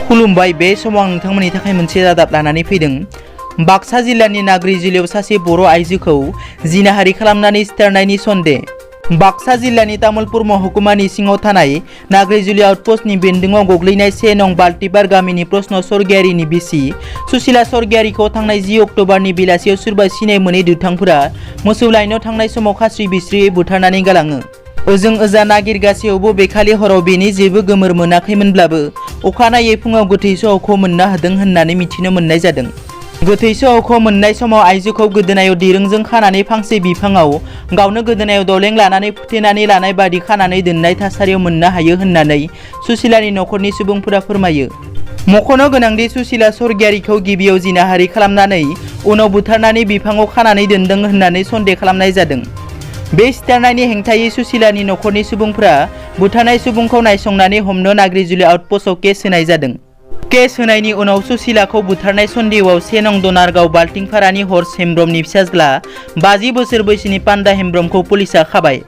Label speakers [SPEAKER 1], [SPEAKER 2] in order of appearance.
[SPEAKER 1] खुलुमबाय। बे समाव आं नोंथांमोननि थाखाय मोनसे रादाब लानानै फैदों। बाक्सा जिल्लानि नाग्रिजुलियाव सासे बर' आइजोखौ जिनाहारि खालामनानै सिथारनायनि सन्देह। बाक्सा जिल्लानि तामुलपुर महकुमानि सिङाव थानाय नाग्रिजुलि आउटपस्टनि बेन्दोंआव गोग्लैनाय 1 नं बाल्टिबार गामिनि प्रश्न स्वर्गियारिनि बिसि सुसिला स्वर्गियारिखौ थांनाय 10 अक्ट'बरनि बेलासियाव सोरबा सिनाय मोनै दुथांफोरा मोसौ लायनो थांनाय समाव खास्रि बिस्रियै बुथारनानै गालाङो। ओजों ओजा नागिरगासेयावबो बेखालि हराव बेनि जेबो गोमोर मोनाखैमोनब्लाबो अखानायै फुङाव गोथै सहखौ मोननो हादों होननानै मिथिनो मोननाय जादों। गोथै सहखौ मोननाय समाव आइजोखौ गोदोनायाव दिरुंजों खानानै फांसे बिफाङाव गावनो गोदोनायाव दलें लानानै फुथेनानै लानाय बादि खानानै दोननाय थासारियाव मोननो हायो होननानै सुसिलानि नखरनि सुबुंफोरा फोरमायो। मख'नो गोनांदि सुसिला स्वर्गियारिखौ गिबियाव जिनाहारि खालामनानै उनाव बुथारनानै बिफाङाव खानानै दोनदों होननानै सन्देह खालामनाय जादों। बे सिथारनायनि हेंथायै सुसिलानि नखरनि सुबुंफोरा बुथारनाय सुबुंखौ नायसंनानै हमनो नाग्रिजुलि आउटपस्टआव केस होनाय जादों। केस होनायनि उनाव सुसिलाखौ बुथारनाय सन्देहआव 1 नं दनारगाव बाल्टिंफारानि हर्स हेम्ब्रमनि फिसाज्ला 50 बोसोर बैसोनि पान्डा हेम्ब्रमखौ पुलिसआ खाबाय।